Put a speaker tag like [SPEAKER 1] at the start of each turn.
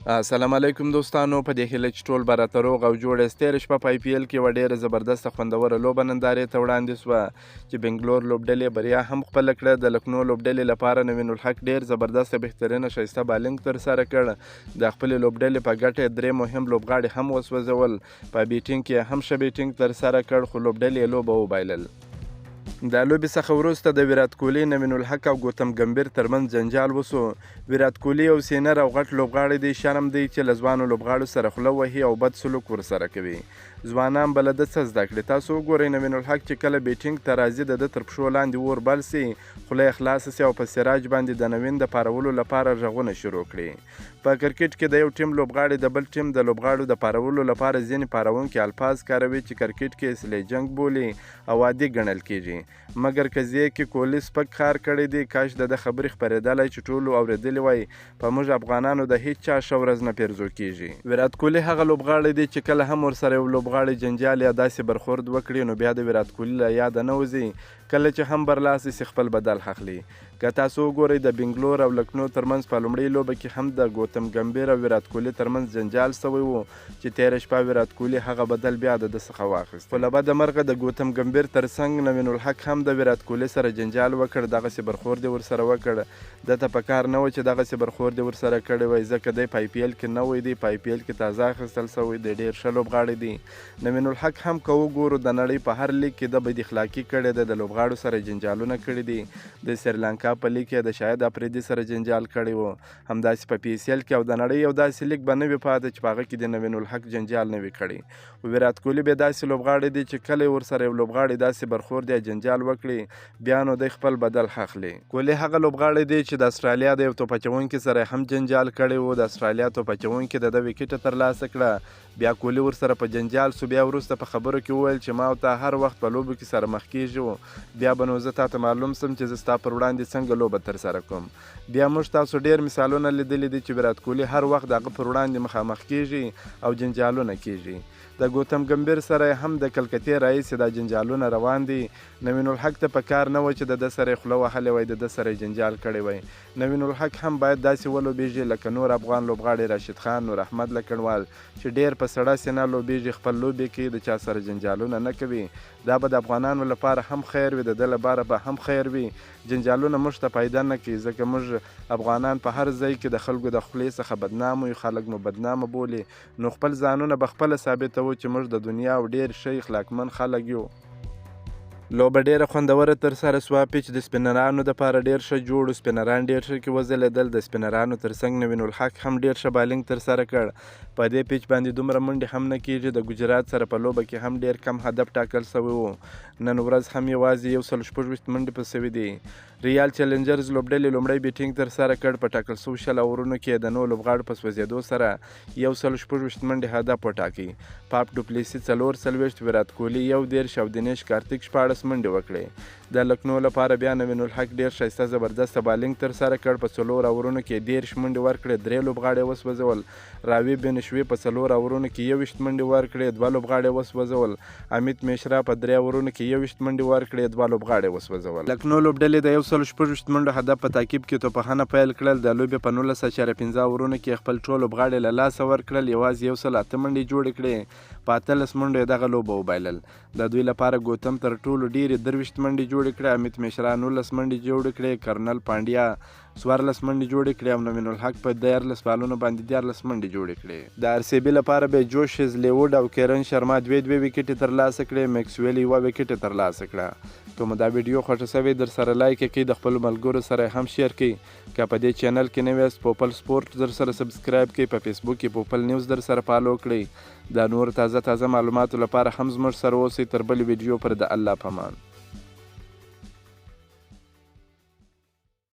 [SPEAKER 1] السلام علیکم دوستانو، په دې هیله چې ټول به راته روغ او جوړ یاست. تېره شپه په آی پي ایل کې یوه ډېره زبردسته خوندوره لوبه نندارې ته وړاندې شوه چې بنګلور لوبډلې بریا هم خپله کړه. د لکنو لوبډلې لپاره نوین الحق ډېر زبردست بهترینه ښایسته بالینګ ترسره کړ. د خپلې لوبډلې په ګټه یې درې مهم لوبغاړي هم وسوځول. په بیټینګ کې یې هم ښه بیټینګ ترسره کړ، خو لوبډلې یې لوبه وبایلل. د لوبې څخه وروسته د ویرات کوهلي، نوین الحق او ګوتم ګمبیر ترمنځ جنجال وشو. ویرات کوهلي یو سینر او غټ لوبغاړی دی، شرم دی چې له ځوانو لوبغاړو سره خوله وهي او بد سلوک ورسره کوي. ځوانان به له ده څه زده کړي؟ تاسو وګورئ، نوین الحق چې کله بیټینګ ته راځي د ده تر پښو لاندې اور بل شي، خوله یې خلاصه شي او په سراج باندې د نوین د پارولو لپاره غږونه شروع کړي. په کرکټ کې د یو ټیم لوبغاړي د بل ټیم د لوبغاړو د پارولو لپاره ځینې پارونکي الفاظ کاروي چې کرکټ کې سلیجنګ بولي او عادي ګڼل کیږي. مګر قضیې کې کوهلي سپک کار کړی دی. کاش د ده خبرې خپرېدلی چې ټولو اورېدلې وای. په موږ افغانانو د هیڅ چا ښه ورځ نه پیرزو کیږي. ویرات کوهلي هغه لوبغاړی دی چې کله هم ورسره یو لوبغاړی جنجال یا داسې برخورد وکړي نو بیا د ویرات کوهلي له یاده نه وځي. کله چې هم برلاسی سي خپل بدل اخلي. که تاسو وګورئ، د بنګلور او لکنو ترمنځ په لومړۍ لوبه کې هم د ګوتم ګمبیر او ویرات کوهلي ترمنځ جنجال شوی وو چې تېره شپه ویرات کوهلي هغه بدل بیا د ده څخه واخیست. خو له بده مرغه د ګوتم ګمبیر ترڅنګ نوین الحق هم د ویرات کوهلي سره جنجال وکړ، دغسې برخورد یې ورسره وکړ. ده ته په کار نه وه چې دغسې برخورد یې ورسره کړی وای، ځکه دی په آی پي ایل کې نوی دی، په آی پي ایل کې تازه اخیستل شوی دی، ډېر ښه لوبغاړی دی. نوین الحق هم که وګورو د نړۍ په هر لیګ کې ده بد اخلاقي کړې ده، د لوبغاړو سره جنجالونه کړي دي. د سریلانکا په لیګ کې د شاهد اپریدي سره جنجال کړی وو، همداسې په پي ایس ایل کې او د نړۍ یو داسې لیګ به نه وي پاتې چې په هغه کې د نوین الحق جنجال نه وي کړی. خو ویرات کوهلي بیا داسې لوبغاړی دی چې کله یې ورسره یو لوبغاړی داسې برخورد یا جنجال وکړي بیا نو دی خپل بدل اخلي. کوهلي هغه لوبغاړی دی چې د اسټرالیا د یو توپ اچونکي سره هم جنجال کړی وو. د اسټرالیا توپ اچونکي د ده ویکټه ترلاسه کړه، بیا کوهلي ورسره په جنجال سو. بیا وروسته په خبرو کې وویل چې ما او تا هر وخت په لوبو کې سره مخ کیږو، بیا به نو زه تاته معلوم سم چې زه ستا پر وړاندې څنګه لوبه ترسره کوم. بیا موږ تاسو ډیر مثالونه لیدلي دي چې ویرات کوهلي هر وخت د هغه پر وړاندې مخامخ کیږي او جنجالونه کیږي. د ګوتم ګمبیر سره هم د کلکتې راهیسې دا جنجالونه روان دي. نوین الحق ته په کار نه وه چې د ده سره یې خوله وهلې وای، د ده سره یې جنجال کړی وای. نوین الحق هم باید داسې ولوبیږي لکه نور افغان لوبغاړي راشد خان، نور احمد لکڼوال چې ډیر په سړه سینه لوبیږي، خپل لوبې کوي، د چا سره جنجالونه نه کوي. دا به د افغانانو لپاره هم خیر وي، د ده لپاره به هم خیر وي. جنجالونه موږ ته فایده نه کوي، ځکه موږ افغانان په هر ځای کې د خلکو د خولې څخه بدنام یو، خلک مو بدنامه بولي. نو خپل ځانونه به خپله ثابتوو چې موږ د دنیا او ډیر ښه اخلاقمن خلک یو. لوبه ډیره خوندوره ترسره شوه. پیچ د سپینرانو دپاره ډیر ښه جوړ و، سپینران ډیر ښه کې وځلېدل. د سپینرانو ترڅنګ نوین الحق هم ډیر ښه بالینګ ترسره کړ. په دې پیچ باندې دومره منډې هم نه کیږي. د ګجرات سره په لوبه کې هم ډیر کم هدف ټاکل شوی و. نن ورځ هم یوازې 126 منډې په شوې دي. ریال چلنجرز لوبډلې لومړی بیټینګ ترسره کړ. په ټاکل شوو 20 اورونو کې د نو لوبغاړو په سوځېدو سره 126 منډې هدف وټاکی. پاپ ډوپلیسي 44، ویرات کوهلي 31 او دینیش کارتیک 16 منډې وکړې. د لکنو لپاره بیا نوین الحق ډیر ښایسته زبردسته بالینګ ترسره کړ. په 4 اورونو کې 30 منډې ورکړې، 3 لوبغاړي وسوځول. راوي بنشوي په 4 اورونو کې 21 منډې ورکړې، 2 لوبغاړي وسوځول. امیت میشرا په 3 اورونو کې 21 منډې ورکړې، 2 لوبغاړي وسوځول. لکنو لوبډلې د 126 منډو هدف په تعقیب کې توپوهنه پیل کړل. د لوبې په 19.5 اورونو کې خپل ټول لوبغاړي له لاسه ورکړل، یوازې 108 منډې جوړې کړې. په 18 منډو یې دغه لوبه وبایلل. د دوی لپاره ګوتم تر ټولو ډېرې 23 منډې جوړې کړې، امیت میشرا 19 منډې جوړې کړې، کرنل پانډیا 14 منډې جوړې کړې او نوین الحق په 13 بالونو باندې 13 منډې جوړې کړې. د آر سی بي لپاره بیا جوش هیزلیوډ او کیرن شرما دوې دوې ویکټې ترلاسه کړې، میکسویل یوه ویکټه ترلاسه کړه. که مو دا ویډیو خوښه شوې در سره لایک یې کړئ، د خپلو ملګرو سره هم share کړئ. که په دې چینل کې نوي یاست پوپل سپورټ در سره subscribe کړئ، په فیسبوک کې پوپل نیوز در سره follow کړئ. د نور تازه تازه معلوماتو لپاره هم زموږ سره اوسئ. تر بلې ویډیو پر د الله پامان.